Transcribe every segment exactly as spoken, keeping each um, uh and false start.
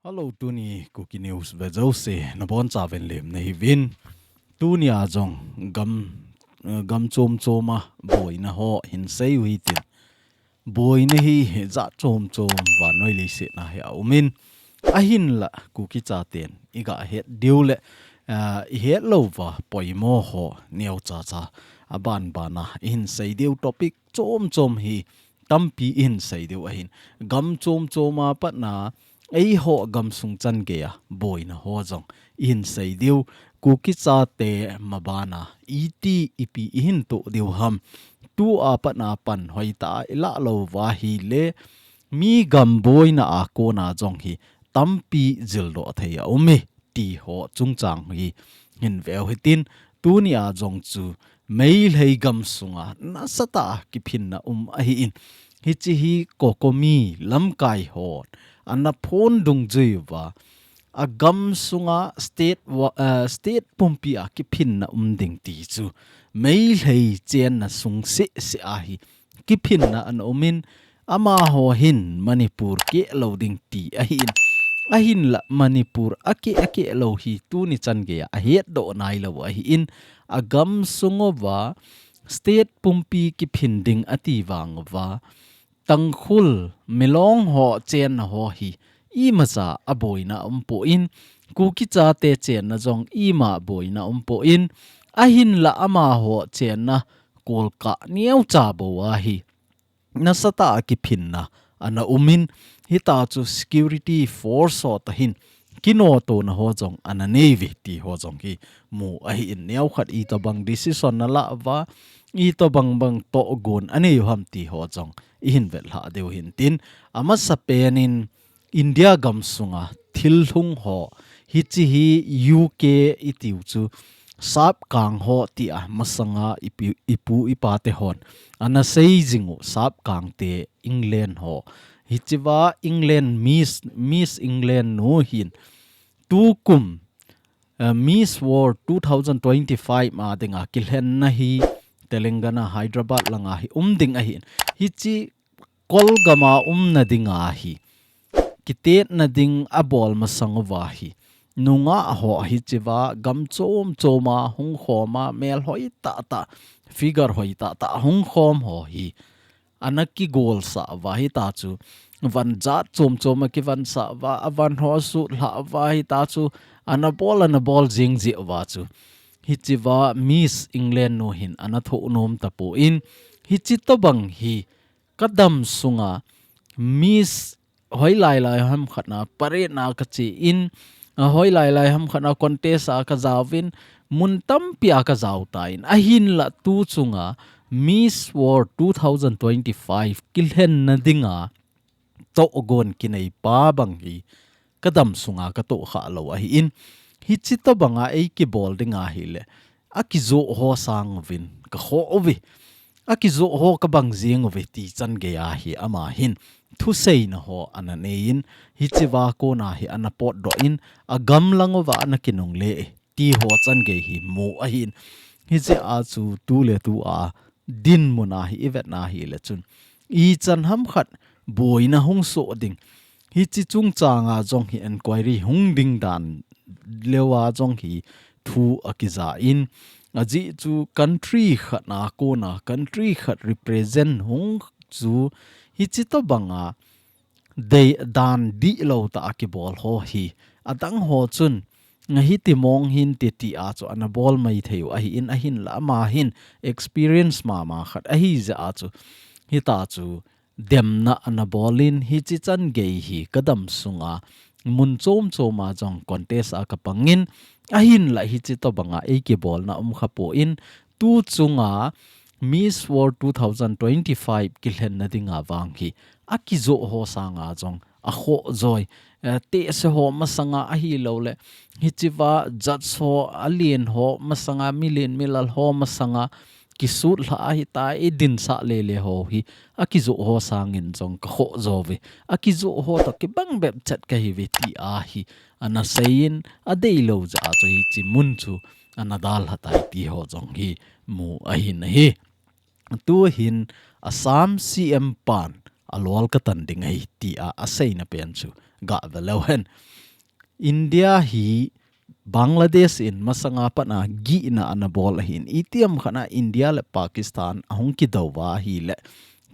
Hello, tuni Kuki News ve jouse, nabonchauvin lemna hiuvin. Tuni a jong gam, eh, gam chom chom a boina ho hinsei u hitin. Boina hi jat chom chom vannoi leiset a hi aumin. Ahinla Kuki chaten iga het diu le, eh, ihet louva poimo ho neocha cha aban ban a ihinsei diu topic chom chom hi tampi ihinsei diu ahin. Gam chom chom a patna, eiho gamsung changei a boina ho jong ihinsei diu. Kuki chate maban a iti ipi ihinto diu ham. Tua patna pan hoitah a ilah louva hile, mi gam boina a kona jong hi tampi jildoh thei aum e, ti ho chungchang hi hinveu hitin. Tuni a jong chu Meitei gamsunga nasatah a kiphinna um ahin. Hiche hi COCOMI lamkai hon ana phondung jui uva, agamsunga state wa-, eh, state pumpi a kiphinna um ding ti chu Meitei chenna sung seh seh a hi kiphinna ana umin, amaho hin Manipur keh lou ding ti ahin. Ahinla Manipur akeh akeh lou hi tuni changei a ahetdoh nailou ahin. Agamsung uva state pumpi kiphin ding ati vang uva, Tangkhul, Milong ho chenna ho hi imacha aboina umpon, Kuki chate chenna jong ima boina umpon, ahinla amaho chenna Kolkah neocha bou a hi nasatah a kiphinna ana umin, hita chu security force ho tah hin kinotona ho jong ana neiuve ti ho jong hi mu ahin. Neokhat itobang decision ana lah uva, itobang bang tohgon anei u ham ti ho jong ihin vetlhah diu hintin. Amasapen in India gamsunga thil lhung ho, hiche hi U K itiu chu, sapkang ho tia masanga ipi, ipu ipa te hon ana sei jing u, sapkang te England ho. Hichea England Miss, Miss England nu hin tukum, eh, Miss World two thousand twenty-five a dinga kilhenna hi Telangana, Hyderabad langa hi um ding ahin. Hiche Kolgam a umna dinga hi kitetna ding abol masang uva hi, nungah ho hichea gam chom chom a hung khom a, mel hoi tah tah, figure hoi tah tah hung khom ho hi ana kigolsah uva, hita chu van jat chom chom a kivansah uva, avan ho asutlhah uva, hita chu ana bol, ana bol jing jeh uva chu, hichea Miss England nu hin ana thoh nom tapon, hiche tobang hi kadam sunga Miss hoilai lai ham khat na parade na kachen, a hoilai lai ham khat na contest a kajaovin, mun tampi a kajao tan, ahinla tu chunga Miss World two thousand twenty-five kilhenna dinga tohgon kinei pa bang hi kadam sunga katoh kha lou ahin. Hiche tobanga eikibol ding ahile, akijoh ho sang uvin kakhoh uve, akijoh ho kabang jing uve ti changei a hi ama hin thuseina ho ana neiyin, hichea kona hi ana potdoh in, agam lang uva ana kinungle e ti ho changei hi mu ahin. Hichea chu tuletua dinmun a hi ivet na hile chun, ichan ham khat boina hung soh ding, hiche chungchanga jong hi enquiry hung ding dan leuva jong hi thu akija in, ajeh chu country khat na kona country khat represent hung chu hiche tobanga dei dan dihlou tah a kibol ho hi, adang ho chun nga hiti mong hinte tia chu ana bol mai thei u ahin, ahinla ama hin experience mama khat ahi jeh a chu, hita chu demna ana bolin, hiche changei hi kadam sunga mun chom chom a jong contest a kapangin, ahinla hiche tobanga eikibolna um khapon, tu chunga Miss World two thousand twenty-five kilhenna dinga vang hi akijoh ho sanga jong akhoh joi, eh, tehse ho masanga ahilouleh hichea judge ho, alen ho masanga, milen milal ho masanga kisutlhah ahitai, idinsah lele ho hi akijoh ho sangin jong kakhoh jouve, akijoh ho toh kibang bep chet kahiuve tia hi ana seiyin, adeilou jeh a chu hiche mun chu ana dalha tai ti ho jong hi mu ahin ahi. Tuhin Assam C M pan alol katan ding ahi tia aseina pen chu gah ve leu hen. India hi Bangladesh in masanga pat a gihna ana bol ahin, itiham khat a India le Pakistan ahung kidou va ahile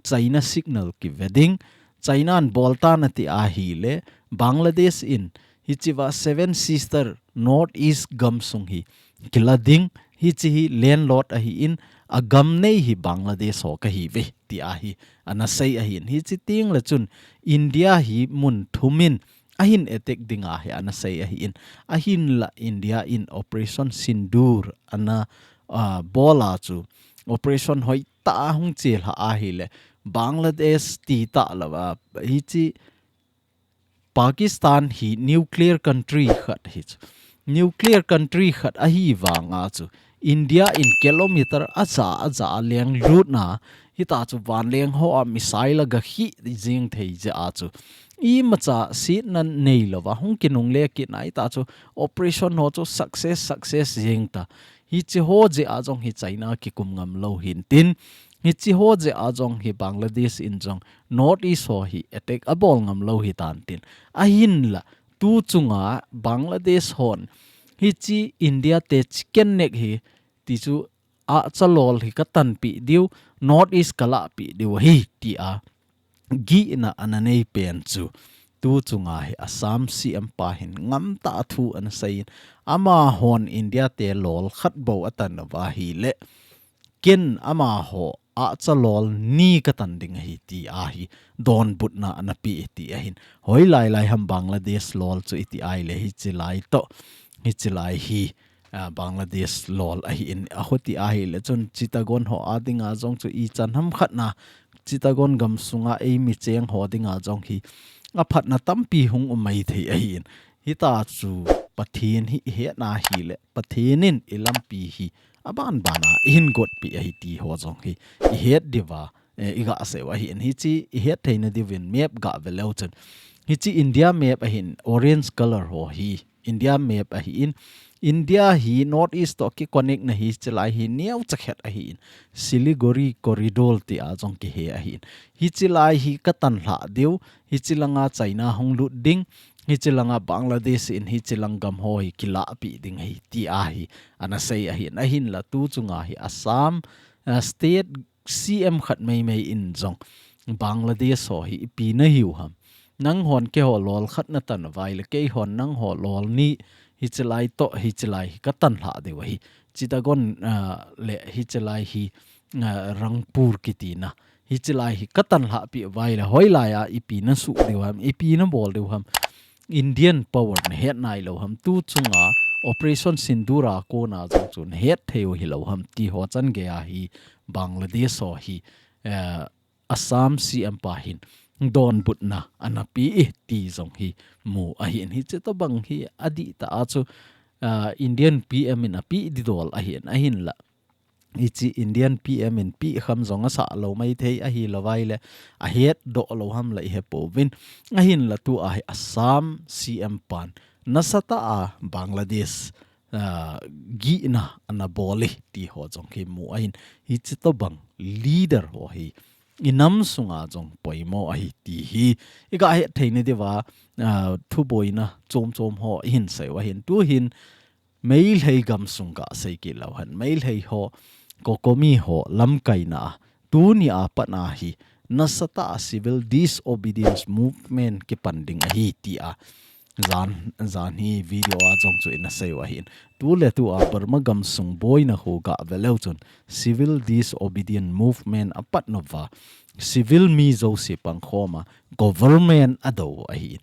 China signal kive ding, China in bol tan ati ahile Bangladesh in hichea Seven Sister North East gamsung hi kila ding, hiche hi landlocked ahin, agam nei hi Bangladesh ho kahiuve tia hi ana sei ahin. Hiche teng le chun India hi mun thum in ahin attack ding ahi ana sei ahin. Ahinla India in Operation Sindoor ana, ah, bol a chu operation hoitah a hung chelha ahile Bangladesh ti talou va, hiche Pakistan hi nuclear country khat hi chu. Nuclear country khat ahi vang a chu India in kilometer aja aja a leng lut na, hita chu vanleng ho a missile a ga hi jing thei jeh a chu imacha sietna neilou va hung kinungle kit na, hita chu operation ho chu success success jeng ta. Hiche ho jeh a jong hi China kikum ngam lou hin tin, hiche ho jeh a jong hi Bangladesh in jong North East ho hi attack abol ngam lou hitan tin. Ahinla tu chunga Bangladesh hon hiche India te chicken neck hi ti chu ahcha lol hi katanpi diu, North East kalahpi diu ahi tia gihna ana nei pen chu tu chunga hi Assam C M pa hin ngamtah a thu ana seiyin, amahon India te lol khat bou atan uva ahile ken amaho ahcha lol ni katan ding ahi tia hi donbutna ana pe ti ahin. Hoilai lai ham Bangladesh lol chu iti ahile hiche lai toh, hiche lai hi, ah, Bangladesh lol ahin, ahuti ahile chun Chittagong ho a dinga jong chu ichan ham khat na Chittagong gamsunga eimi cheng ho dinga jong hi aphatna tampi hung um maithei ahin. Hita chu Pathen hi ihetna ahile Pathen in ilampi hi aban bana ihin gotpi ahi ti ho jong hi ihet diuva, eh, iga sei u ahin. Hiche ihet theina diuvin map gah ve leu chun hiche India map ahin, orange color ho hi India map ahin. India hi North East toh kiconnect na hiche lai hi neocha khat ahin. Siliguri corridor tia jong kihe ahin. Hiche lai hi katan lhah diu, hiche langa China hung lut ding, hiche langa Bangladesh in hiche lang gam ho hi kilahpi ding ahi tia hi ana sei ahin. Ahinla tu chunga hi Assam, ah, state C M khat meimei in jong Bangladesh ho hi ipi nahiu ham. Nanghon keiho lol khat natan uva ahile keihon nangho lol ni hiche lai toh hiche lai hi katan lhah diu ahi. Chittagong, ah, le hiche lai hi, ah, Rangpur kiti na. Hiche lai hi katan lhahpi uva ahile hoilai a ipi nasuh diu ham, ipi nabol diu ham. Indian power nahet nailou ham, tu chunga Operation Sindoor a kona jong chu nahet thei u hilou ham ti ho chan geiya hi Bangladesh ho hi, eh, Assam C M pa hin donbutna ana pe e ti jong hi mu ahin. Hiche tobang hi adihtah a chu, ah, Indian P M in ape didol ahin, ahinla hiche Indian P M in pe kham jong asah lou maithei ahilou vaile ahetdoh lou ham la ihepouvin. Ahinla tua hi Assam C M pan nasatah a Bangladesh, ah, gihna ana bol e ti ho jong hi mu ahin. Hiche tobang leader ho hi inam sunga jong poimo ahi ti hi iga het theina diuva, ah, thuboina chom chom ho ihin sei u ahin. Tuhin Meitei gamsung kasei kit leu hen, Meitei ho, COCOMI ho lamkaina a tuni a pat a hi nasatah a civil disobedience movement kipan ding ahi tia jan, jan hi video a jong chu ina sei u ahin. Tuletua Burma gamsung boina khu gah ve leu chun civil disobedience movement apat nauva civil mi jouse pangkhoma government adou u ahin.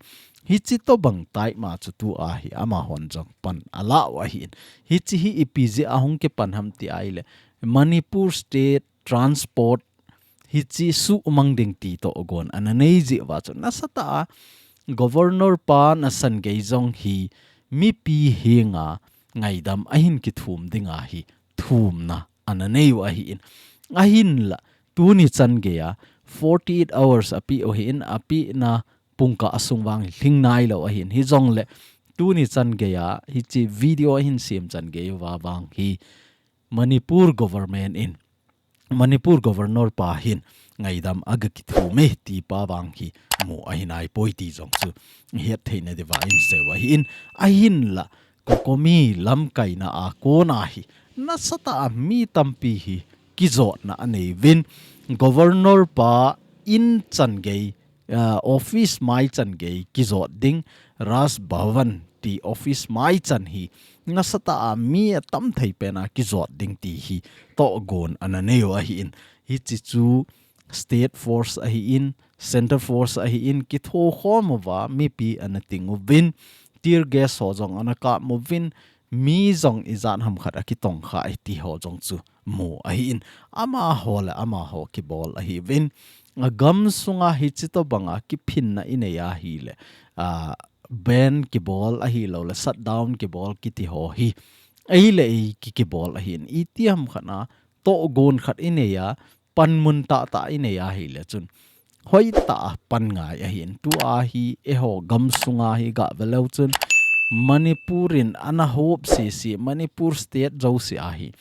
Hiche tobang taima chu tua hi amahon jong pan alah u ahin. Hiche hi ipi jeh a hung kipan ham ti ahile Manipur State Transport hiche sumang ding ti toh gon ana nei jeh uva chu nasatah a Governor pa nasan gei jong hi mipi henga ngaidam ahin kithum dinga hi thumna ana nei u ahin. Ahinla tuni chan geiya forty-eight hours ape u ahin, apehna pungkah asung vang hi lhing nailou ahin. Hijongle tuni chan geiya hiche video ahin sem chan gei uva vang hi Manipur government in, Manipur Governor pa hin ngaidam aga kithum e ti pa vang hi mu ahi naipoi ti jong chu het theina diuva in seiu ahin, ahinla COCOMI lamkaina a kona hi nasatah a mi tampi hi kijotna anei uvin, Governor pa in chan gei, ah, office mai chan gei kijot ding, Raj Bhavan ti office mai chan hi nasatah a mi atam thei pen a kijot ding ti hi tohgon ana neiu ahin, hiche chu State Force ahin, Center Force ahin, kithokhom uva mipi ana ting uvin, tear gas ho jong ana kap uvin, mi jong ijat ham khat akitongkha e ti ho jong chu mu ahin, amaho le amaho kibol ahiuvin, agam sunga hiche tobanga kiphinna inei ahile, ah, ban kibol ahilou le shutdown kibol kiti ho hi, ei le ei ki, kibol ahin, itiham khat a tohgon khat inei a, panmun tahtah inei ahile chun hoitah a pan ngai ahin, tua hi eiho gam sunga hi gah veleu chun Manipur in ana hop sese, Manipur state jouse a hi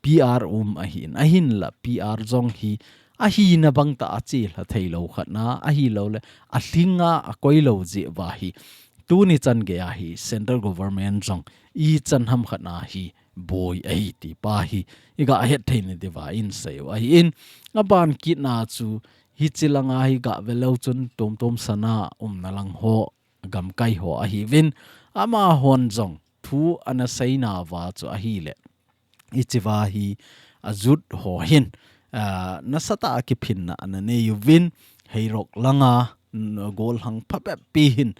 PR um ahin, ahinla PR jong hi ahina bang tah a chelha theilou khat na ahilou le, alhinga akoilou jeh uva hi tuni chan gei a hi Central Government jong ichan ham khat na hi boi ahi ti pa hi igah het theina diuva in seiu ahin, aban kitna chu hiche langa hi gah veleu chun Tomtom Sana umna lang ho, gamkai ho ahiuvin, amahon jong thu ana seina uva chu ahile, hichea hi ajut ho hin, ah, nasatah a kiphinna ana neiuvin, Heirok langa, mm, golhang phabep pi hin,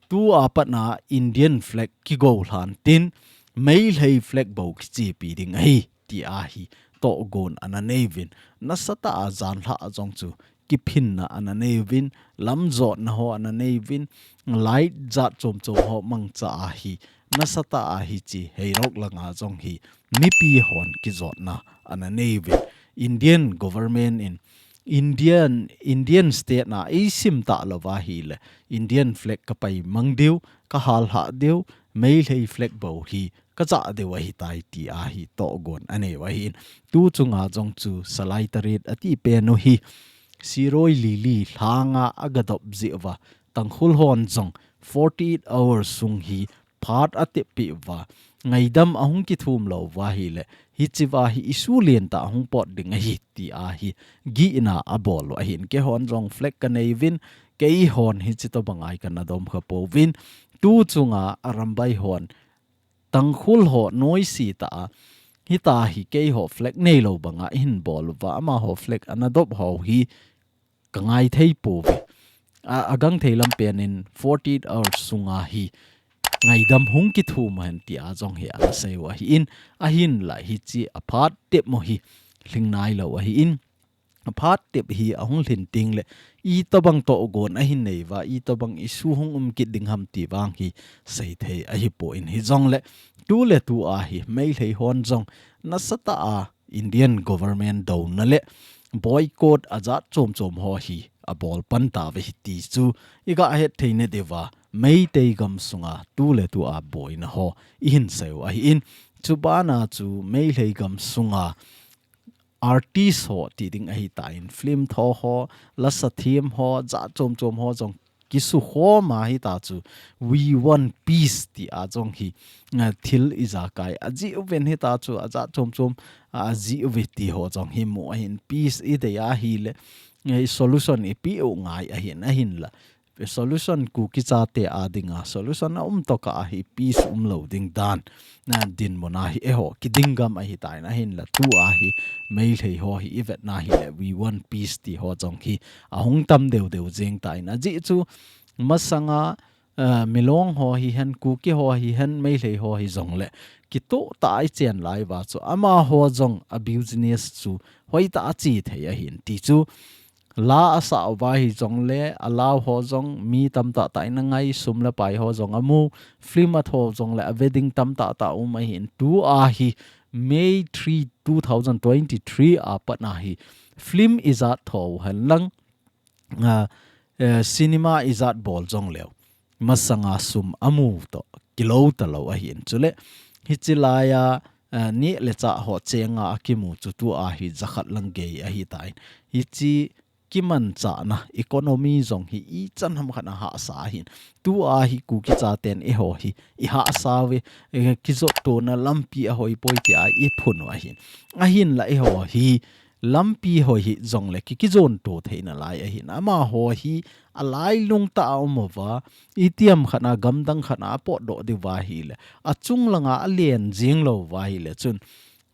tua pat a Indian flag kigollhan tin, Meitei flag bou kichepi ding ahi ti a hi tohgon ana neiuvin, nasatah a janlhah a jong chu kiphinna ana neiuvin, lamjotna ho ana neiuvin, light jat chom chom ho mangcha a hi nasatah a hiche Heirok langa jong hi mipi hon kijotna ana neiuvin, Indian Government in Indian, Indian state na eisim talou va ahile Indian flag kapaimang diu, kahalhah diu, Meitei flag bou hi kajah diu ahitai ti a hi tohgon aneiu ahin, tu chunga jong chu Salai Tarit ati pen u hi Shirui Lily lhanga agadop jeh uva, Tangkhul hon jong forty-eight hours sung hi phat atep peh uva, ngaidam ahung kithum lou va ahile, hichea hi issue lentah ahung pot ding ahi ti a hi gihna abol u ahin, keihon jong flag kaneiuvin, keihon hiche tobang a hi kana dom kha pouvin, tu chunga Arambai hon Tangkhul ho noise tah a, hitia hi keiho flag neilou banga ihin bol uva, amaho flag ana dop ho hi kangai thei pouve. A, agangthei lam pen in forty-eight hours sunga hi ngaidam hung kithum hen ti a jong hi ana seiu ahin, ahinla hiche aphat tep mo hi lhing nailou ahin, aphat tep hi ahung lhin teng le, itobang tohgon ahin nei uva, itobang issue hung um kit ding ham ti vang hi seithei ahipon, hijongle, tu le tu a hi Meitei hon jong nasatah a Indian government douna le boycott ajat chom chom ho hi abol pan tauve ti chu igah het theina diuva, Meitei gam sunga tu le tu a boina ho ihin seiu ahin, chubana chu Meitei gam sunga artist ho ti ding ahitan, film tho ho, lasa them ho, jat chom chom ho jong kisukhom a hitia chu We Want Peace ti a jong hi, ah, thil ijakai ajih uvin hitia chu ajat chom chom, ah, ajih uve ti ho jong hi mu ahin, peace idei ahile, eh, solution ipeh u ngai ahin, ahinla solution Kuki chate a dinga solution aum tokah a hi peace umlou ding dan, na dinmun a hi eiho kiding gam ahitan, ahinla tu a hi Meitei ho hi ivetna hile We Want Peace ti ho jong hi ahung tam deu deu jeng tan, ajeh chu masanga, eh, Milong ho hihen, Kuki ho hihen, Meitei ho hijongle kitoh tah a ichen lai uva chu amaho jong a business chu hoitah a che thei ahin ti chu la asah uva hijongle, alau ho jong mi tamtah tah in angai, sum le pai ho jong amu, film atho jongle a wedding tamtah tah um ahin, tu a hi May three, two thousand twenty-three a pat a hi film ijat tho hen lang, ah, eh, cinema ijat bol jongleu masanga sum amu toh kilou talou ahin, chule hiche laiya, eh, neh le chah ho chenga akimu chu tu a hi jakhat lang gei ahitan, hiche kimanchahna economy jong hi ichan hamkhat a hahsa ahin. Tua hi Kuki chaten eiho hi ihahsa uve, eh, kijotona lampi ahoi poi tia iphun u ahin. Ahinla eiho hi lampi hoi hi jongle ki, kijonto theina lai ahin. Amaho hi alailung tah a um uva, itiham khat a gamdang khat a apotdoh diu va ahile, achung langa alen jing lou va ahile chun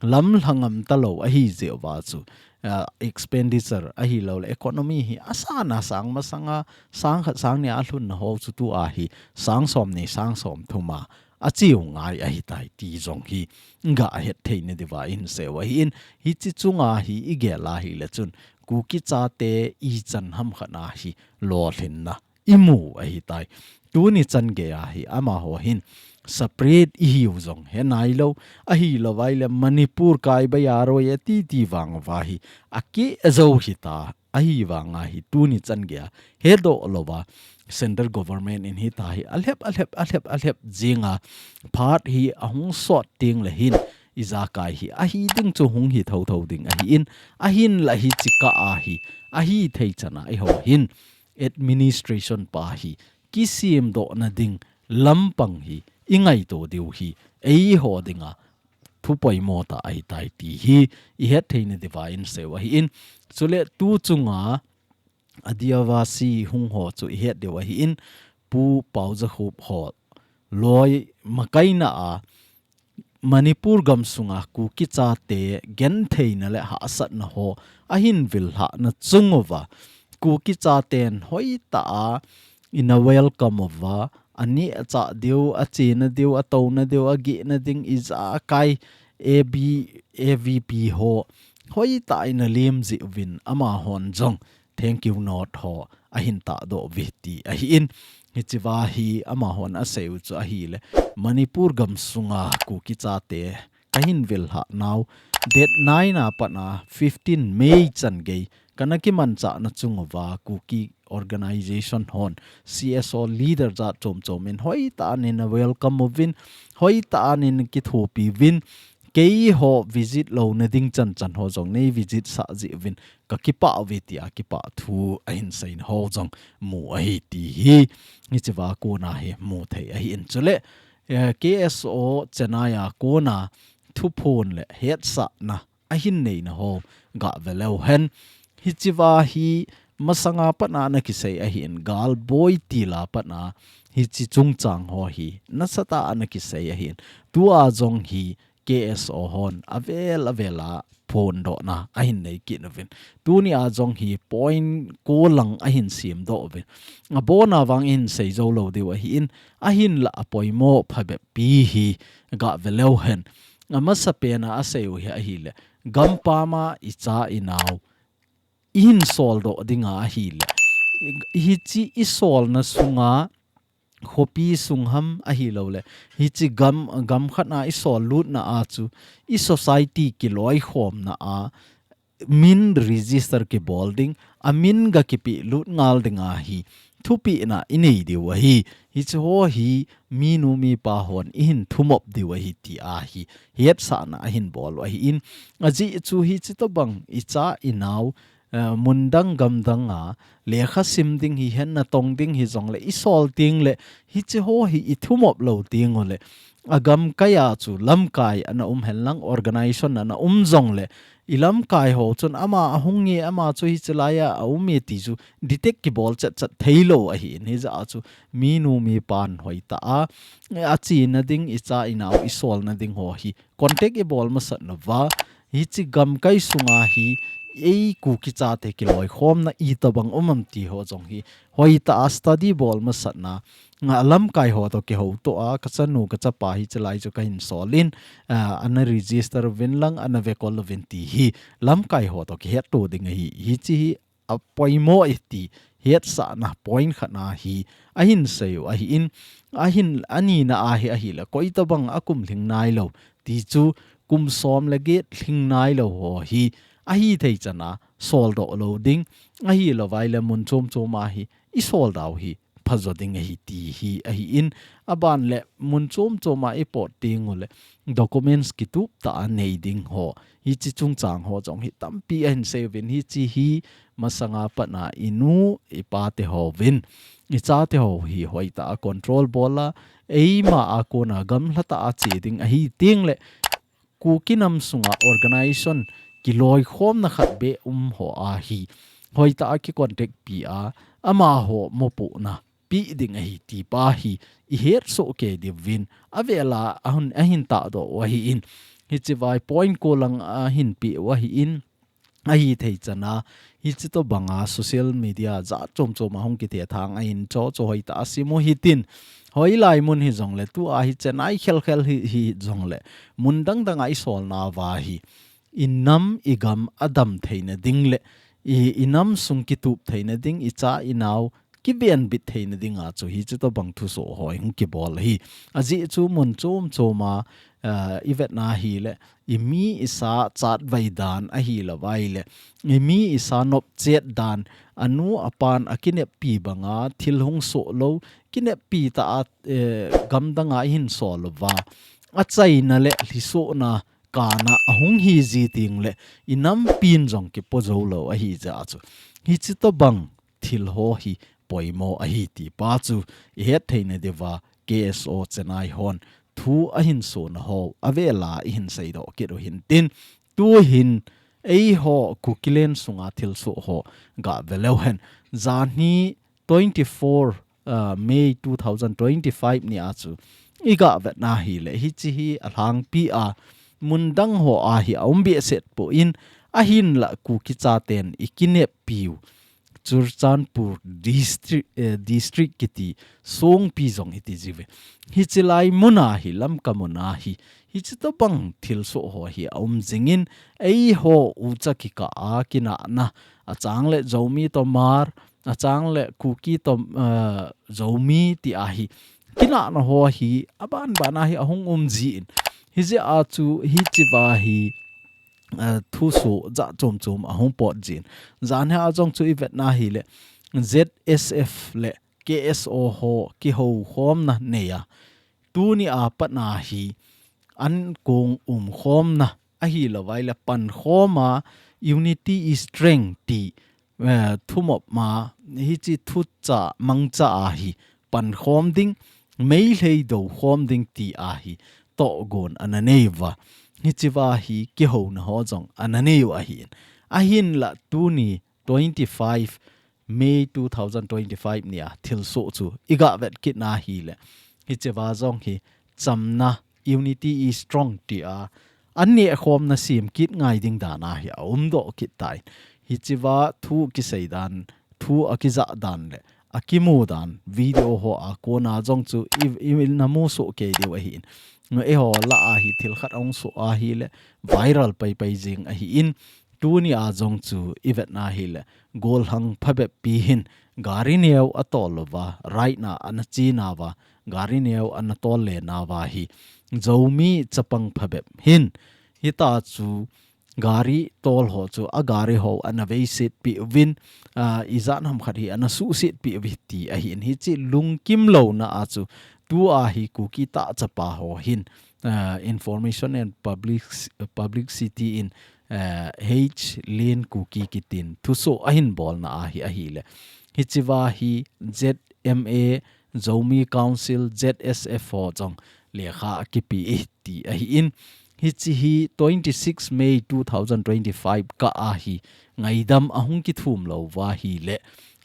lamlha ngam talou ahi jeh uva chu, ah, expenditure ahilouleh economy hi asan a sang masanga, sang khat sang ni a alhunna ho chu tua hi sang som ni sang som thum a ache u ngai ahitai ti jong hi gah het theina diuva ihin sei u ahin, hiche chunga hi igel a ahile chun Kuki chate ichan hamkhat a hi lolhinna imu ahitai. Tuni chan gei a hi amaho hin separate ihiu jong he nailou, ahilou vaile Manipur kai bai a roi ati ti vang uva hi akeh jou hita, ahivanga hi tuni chan gei a hedoh louva central government in hitia hi alhep, alhep, alhep, alhep jinga phat hi ahung sot tengle hin ijakai hi ahi ding chu hung hi thotho ding ahin, ahinla hiche kah a hi ahithei chan a eiho hin administration pa hi kisemdohna ding lampang hi ingaito diu hi eiho dinga thu poimo tah ahitai ti hi ihet theina diuva ihin sei u ahin. Chule tu chunga Adivasi hung ho chu ihet diu ahin, Pu Paojakhup ho loi makaina a Manipur gamsunga Kuki chate gentheina le hahsatna ho ahin vil lhahna chung uva, Kuki chaten hoitah a ina welcome uva, aneh achah diu, achena diu, atouna diu, agehna ding ijakai A B, A V P ho hoitah a ina lem jeh uvin amahon jong thank you note ho ahin tahdoh uve ti ahin. Hichea hi amahon asei u chu ahile, Manipur gamsunga Kuki chate kahin vil lhah nau, date nine a pat a fifteen May chan gei kana kimanchahna chung uva Kuki organization hon, C S O leader jat chom chom in hoitah a neina welcome uvin, hoitah a neina kithopi uvin, keiho visit louna ding chan chan ho jong nei visit sah jeh uvin kakipah uve tia kipah thu ahin seina ho jong mu ahi ti hi hichea kona hi mu thei ahin. Chule, eh, K S O Chennai a kona thuphon le hetsahna ahin neina ho gah ve leu hen. Hichea hi masanga pat a ana kisei ahin, Galboi til a pat a hiche chungchang ho hi nasatah a ana kisei ahin. Tua jong hi K S O hon avel avel a phondohna ahin nei kit uvin. Tuni a jong hi point ko lang ahin semdoh uvin. Abona vang ihin sei jou lou diu ahin, ahinla apoimo phabep pi hi gah ve leu hen. Amasapen a asei u hi ahile, gampam a icha inau ihin soldoh dinga ahile, hiche isolna sunga khopi sung ham ahilouleh hiche gam, gam khat a isol lutna a chu i society kiloikhomna a min register kibol ding, amin ga kipeh lut ngal dinga hi thupehna inei diu ahi. Hiche ho hi minu mipa hon ihin thumop diu ahi tia hi hetsahna ahin bol u ahin, ajeh chu hiche tobang icha inau, eh, mundang gamdang a lekha sim ding hihen, natong ding hijongle isol tengle hiche ho hi ithumop lou tengule agamkai a chu lamkai ana um henlang, organization ana um jongle ilamkai ho chun ama ahung nge, ama chu hiche laiya aum e ti chu detect kibol chetchet theilou ahin, hijeh a chu minu mipan hoitah a, eh, achena ding, icha inau isolna ding ho hi contact ibol masat uva, hiche gamkai sunga hi ei Kuki chate kiloikhomna itobang um am ti ho jong hi hoitah a study bol masatna, alamkai ho toh kihoutoh a, kachanu kachapa hiche lai chu kahin sol in, ah, ana register uvin lang, ana vekol uvin ti hi lamkai ho toh kihetto ding ahi. Hiche hi apoimo e ti hetsahna point khat a hi ahin sei u ahin, ahin, anina a hi ahile koi tobang a kum lhing nailou ti chu kum som le get lhing nailou ho hi ahithei chan a soldoh lou ding, ahilou vaile mun chom chom a hi isolda u hi phajo ding ahi ti hi ahi in, aban le mun chom chom a i pot ding u le documents kitup ta a nei ding ho, hichi chungchang ho jong hi tampi ahin seuvin, hichi hi masanga pat a i nu i pa te hovin, i cha te ho hi hoitah a control bol a, eima a kona gamla tah a che ding ahi ting le, Kuki nam sunga organization kiloikhomna khat beh um ho a hi hoitah a ki contact pi a, amaho mopohna pi ding ahi ti pa hi i het soh kei diuvin, avela ahun, ahin tahdoh u ahi in, hichi vai point ko lang ahin pe u ahi in, ahi thei chan a, hichi tobang a social media jat chom chom a hung kithethang a hin cho cho hoitah a sim u hitin, hoilai mun hi jong le, tu a hi Chennai khel khel hi, hi jong le, mun dang dang a i sol nauva hi, i nam i gam a dam theina ding le, i, i nam sung kitup theina ding, i cha i nao kivenbit theina ding a chu hichi tobang thusoh ho hung kibol ahi. Ajeh chu mun chom chom a, ah, i vet na hi le, i mi i sa chatvai dan ahi lou vai le, i mi i sa nopchet dan, a nu a pan a kineppi bang a thil hung soh lou, kineppi tah a, eh, gam dang a i hin sol uva, achaina le lhisohna kana ahung hi ji ting le, i nam pin jong kipo jou lou ahi jeh a chu, hichi tobang thil ho hi poimo ahi ti pa chu i het theina diuva K S O Chennai hon thu ahin sona ho avela i hin seidoh kit u hin tin, tu hin eiho Kukiland sunga thilsoh ho ga ve leu hen, janhi twenty-four, uh, May two thousand twenty-five ni a chu i ga vet na hi le, hichi hi alhangpi a, mun dang ho a hi a um behseh poi, ahinla Kuki chaten i kineppiu Churachandpur district, eh, district kiti Songpi jong iti jiuve. Hichi lai mun a hi, Lamka mun a hi, hichi tobang thilsoh ho hi a um jing in, eiho ucha kikah a kinahna, achang le Zomi toh Hmar, achang le Kuki toh, eh, Zomi ti a hi kinahna ho hi aban ban a hi ahung um ji in, hijeh a chu hichi va hi, eh, thusoh jat chom chom ahung pot jin. Janhi a jong chu i vet na hi le, Z S F le K S O ho kihoukhomna nei a, tuni a pat na hi ankong umkhomna ahi lou vai le, pankhom a, unity is strength ti, eh, thumop ma, hichi thucha mangcha a hi pankhom ding, Meitei doukhom ding ti a hi tohgon ana nei uva. Hichi va hi kihouna ho jong ana nei u ahi in. Ahinla tuni twenty-five May two thousand twenty-five ni a thilsoh chu i ga vet kit na hi le, hichi va jong hi chamna, unity is strong ti a, an nehkhomna sem kit ngai ding dan a hi a umdoh kit tai. Hichi va thu kisei dan, thu a kijah dan le a kimu dan video ho a kona jong chu i, i na mu soh kei diu ahi in. Eiho lah a hi thil khat ahung soh a hi le, viral pai pai jing ahi in. Tuni a jong chu i vet na hi le, gollhang phabep pi hin gari neo a tol uva, raina ana che nauva, gari neo ana tol le nauva hi Zomi chapang phabep hin, hita chu gari tol ho chu a gari ho ana veiset pi uvin, ah, ijat ham khat hi ana suhset pi uve ti ahi in, hichi lungkim louna a chu tu a hi Kuki tah chapa ho hin, ah, Information and Public, Publicity in, ah, H Lien Kuki kitin thusoh ahin bolna a hi ahi le. Hichi va hi Z M A, Zomi Council, Z S F ho jong lekha a kipe e ti ahi in. Hichi hi twenty-six May two thousand twenty-five kah a hi ngaidam ahung kithum lou uva hi le,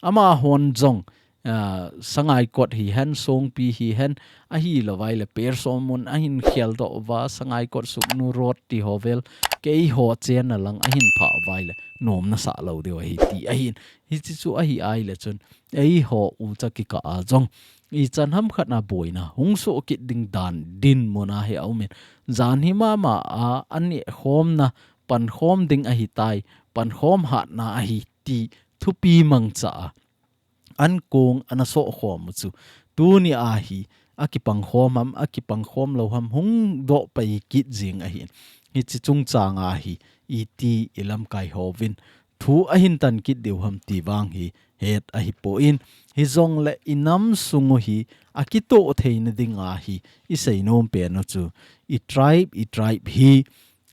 amahon jong, ah, Sangaikot hi hen, Songpi hi hen, ahi lou vai le, Persom mun ahin kheldoh uva, Sangaikot Sugnu Road ti ho vel, keiho chenna lang ahin phah uva hi le, nom nasah lou diu ahi ti ahi in. Hichi chu ahi a hi le chun, eiho ucha kikah a jong ichan ham khat na boina hung soh kit ding dan dinmun a hi a um in, janhi mama a an nehkhomna pankhom ding ahi tai, pankhom hatna ahi ti thupi mangcha a ankong ana sohkhom u chu tuni a hi a kipangkhom ham, a kipangkhom lou ham hung doh pai kit jing ahi in. Hichi chungchang a hi iti i lamkai hovin thu ahin tan kit diu ham ti vang hi het ahipoi. Hijongle i nam sung u hi akitoh theina dinga hi i seinom pen u chu i tribe, i tribe hi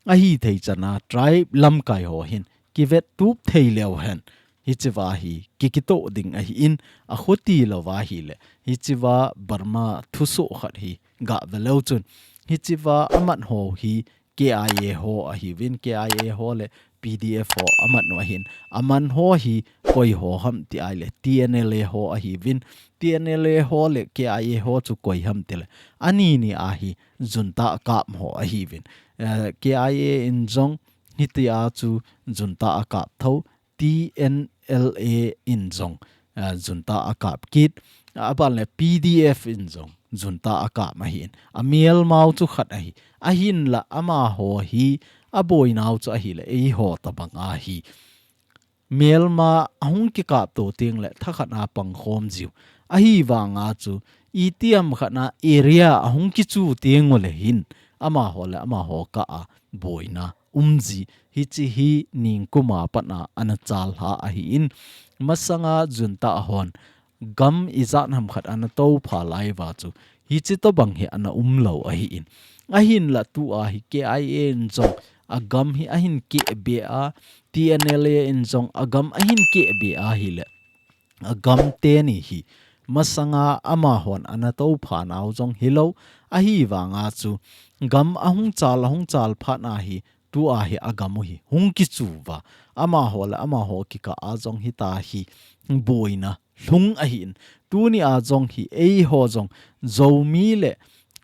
ahithei chana tribe lamkai ho hin kivettup thei leu hen. Hichea hi kikitoh ding ahin, akhuti louva ahile hichea Burma thusoh khat hi gave leu chun, hichea amat ho hi K I A ho ahiuvin, K I A ho le P D F ho amat u ahin, aman ho hi koi ho ham ti ahile T N L A ho ahiuvin, T N L A ho le K I A ho chu koi ham tile, ani ni a hi junta akap ho ahiuvin. Eh, K I A in jong hitia chu junta akap tho, T N L A in jong, ah, junta akap kit, aban le P D F in jong junta akap ahin. A Myanmar u chu khat ahi. Ahinla amaho hi aboinau chu ahile eiho tabang ahi. Myanmar ahung kikap to teng le thakhat a pangkhom jiu. Ahivanga chu itiham khat a area ahung kichu teng u le hin amaho le amaho kah a boina um ji, hiche hi ningkum a pat a ana chal lha ahin, masanga junta hon gam ijat ham khat ana toupha lai uva chu hiche tobang hi ana um lou ahin. Ahinla tua hi K I A in jong agam hi ahin keh be a, T N L A in jong agam ahin keh be ahile, agam teni hi masanga amahon ana toupha nau jong hilou, ahivanga chu gam ahung chal, ahung chal phat a hi tua hi agam u hi hung kichu uva, amaho le amaho kikah a jong hitia hi boina lhung ahin. Tuni a jong hi eiho jong Zomi le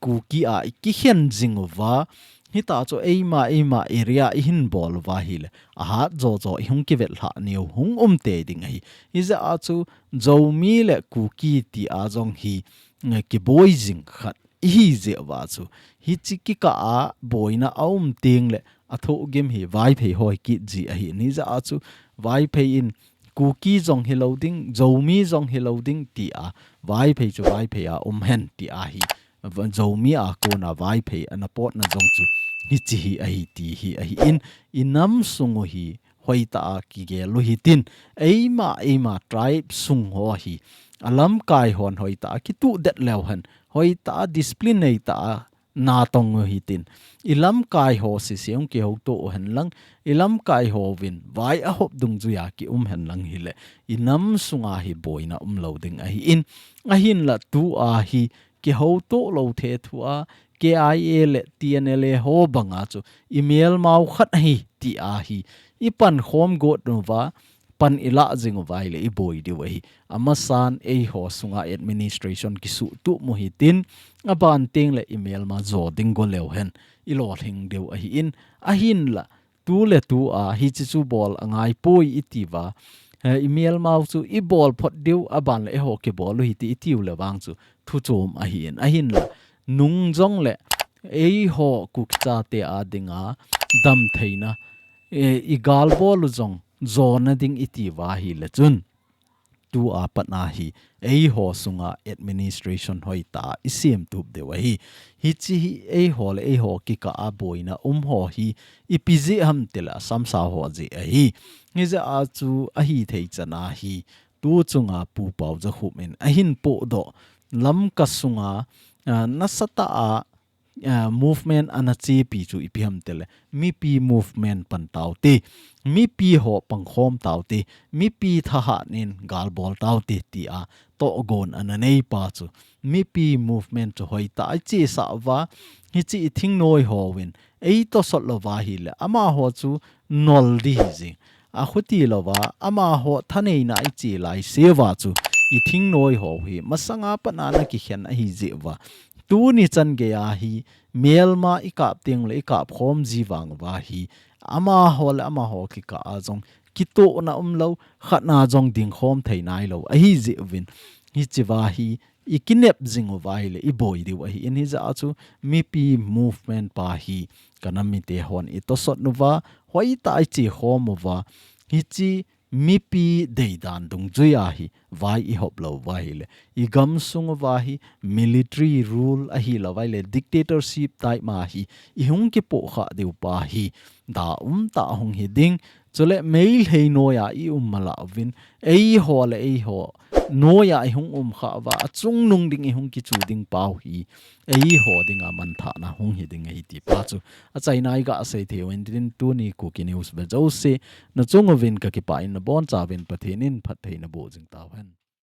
Kuki a i kikhen jing uva, hitia chu eima, eima area i hin bol uva ahile, ahat jojo i hung kivet lhah niu hung um tei ding ahi. Hijeh a chu Zomi le Kuki tia jong hi, eh, kiboi jing khat ihi jeh uva chu, hiche kikah a boina aum teng le athohgim hi Vaiphei hoi kit ji ahi. Hijeh a chu Vaiphei in Kuki jong hilou ding, Zomi jong hilou ding tia, Vaiphei chu Vaiphei a um hen tia hi, va-, Zomi a kona Vaiphei ana potna jong chu hiche hi ahi ti hi ahin, i nam sung u hi hoitah a kigel u hitin, eima, eima tribe sung ho hi alamkai hon hoitah a kituh det leu hen, hoitah a discipline neitah a natong u hitin, i lamkai ho sese hung kihouto u hen lang, i lamkai hovin vai ahop dungjuia kium hen lang hile, i nam sunga hi boina um lou ding ahin, ahinla tua hi kihouto lou thethua, K I A le T N L A ho banga chu i Myanmar u khat ahi tia hi i pankhom got uva, pan i lah jing uva ahile i boi diu ahi. Amasan eiho sunga administration kisuhtup u hitin, aban teng le i Myanmar jo ding go leu hen i lolhing diu ahin, ahinla tu le tua hiche chu bol angaipoi i ti uva, eh, i Myanmar u chu i bol phot diu, aban le eiho kibol u hite i tiu le vang chu thu chom ahin, ahinla nung jong le eiho Kuki chate a dinga damtheina, eh, i gal bol u jong jona ding i ti uva ahile chun, tua pat a hi eiho sunga administration hoitah a i semtup diu ahi. Hiche hi eiho le eiho kikah a boina um ho hi ipi jeh ham tile asamsau ho jeh ahi. Hijeh a chu ahithei chana hi tu chunga Pu Paojakhup in ahin pohdoh Lamka sunga, ah, nasatah a, ah, movement ana chepi chu ipi ham tile, mipi movement pan taute, mipi ho pangkhom taute, mipi thahat in gal bol taute tia tohgon ana neipa chu, mipi movement chu hoitah a i chesah uva, hiche i thingnoi hovin ei tosot louva ahile, amaho chu nol ding ahi jing. Akhuti louva, amaho thaneina i che lai seuva chu i thingnoi ho hi masanga pat a ana kikhen ahi jeh uva, tuni chan geiya hi Myanmar i kap teng le i kap khom ji vang uva hi, amaho le amaho kikah a jong kitohna um lou, khatna jong dingkhom thei nailou ahi jeh uvin, hichea hi i kinep jing uva ahile i boi diu ahin, hijeh a chu mipi movement pa hi ka nam mite hon i tosot uva, hoitah a i chekhom uva, hiche mipi deidan dungjui a hi vai i hop lou uva ahile, i gamsung uva hi military rule ahi lou uva ahile, dictatorship type ma hi i hung kipoh kha diu pa hi da um tah hung hi ding. Chule Meitei noiya i um mala uvin, eiho le eiho noiya i hung um kha uva, achungnung ding i hung kichu ding pau hi eiho dinga manthahna hung hi ding ahi ti pa chu achaina i gasei thei uvin tin, tuni Kuki News ve jouse nachung uvin kakipah in, nabonchauvin Pathen in phatthei naboh jing tauhen.